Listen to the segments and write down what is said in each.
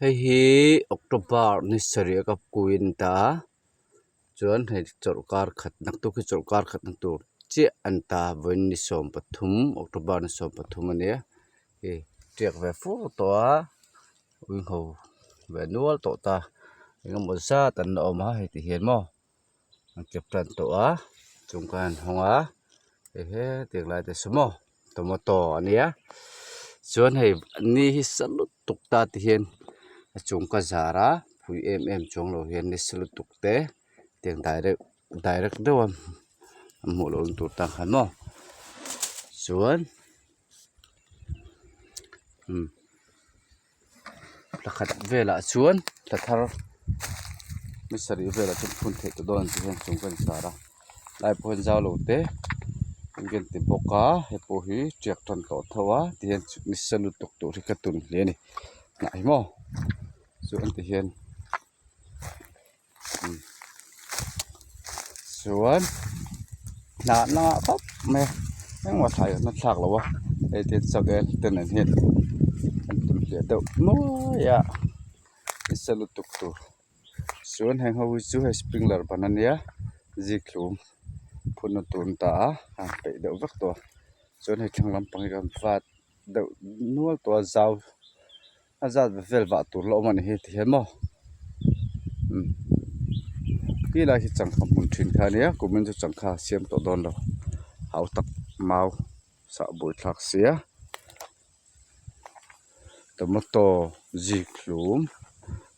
Hei hi October ni sarih a ka kui a ni ta a chuan hei chawlhkar khat naktuk hi chawlhkar khat na tur chiah a ni ta vawiin ni sawmpathum October ni sawmpathum a nia hei tiak ve fur tawh a uiho ve nual tawh ta engemaw zat an la awm a hei ti hian maw an kep tan tawh a chung khan an hawng a hei hetiang lai te saw maw tomato a nia chuan hei ni hi sa lutuk ta ti hian a chung ka zar a phui em em chuang lo hian ni sa lutuk te tiang direct direct deuh a hmuh loh na tur tan khan maw chuan umm. Thla khat velah chuan thla thar ni sarih velah chuan phun theih tawh dawn tih hian chung ka inchhar a lai pawh hian zau lo te an rawn ti bawk a hei pawh hi tiak tan tawh tho a ti hian nasa lutuk tur hi ka tun hle a ni hnah hi maw chuan ti hian chuan hnah na khawp mai a engmah thlai an la thlak lo a hei te changel te nen hian an tum hliah deuh nuai a nasa lutuk tur chuan heng ho hi chu hei sprinkler ban ania zikhlum phunna tur an dah a a peih deuh vek tawh a chuan hei thlang lampang hi kan vat deuh nual tawh a zau. A zat vel vah tur la awm a ni hi ti hian maw umm ti lai hi changkha hmun thin kha a nia kumin chu changkha a siam tawh dawn lo hau tak mau sah bui thlak sia tomato zikhlum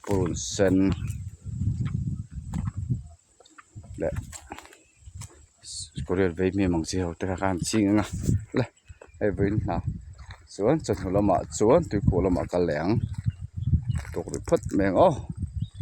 purun sen leh korean vei hmel ang chi ho te kha khan ching ang a le hei vawiin hna chuan chawhnu lamah chuan tuikhuah lamah kal leh ang tukverh phawt mai ang aw.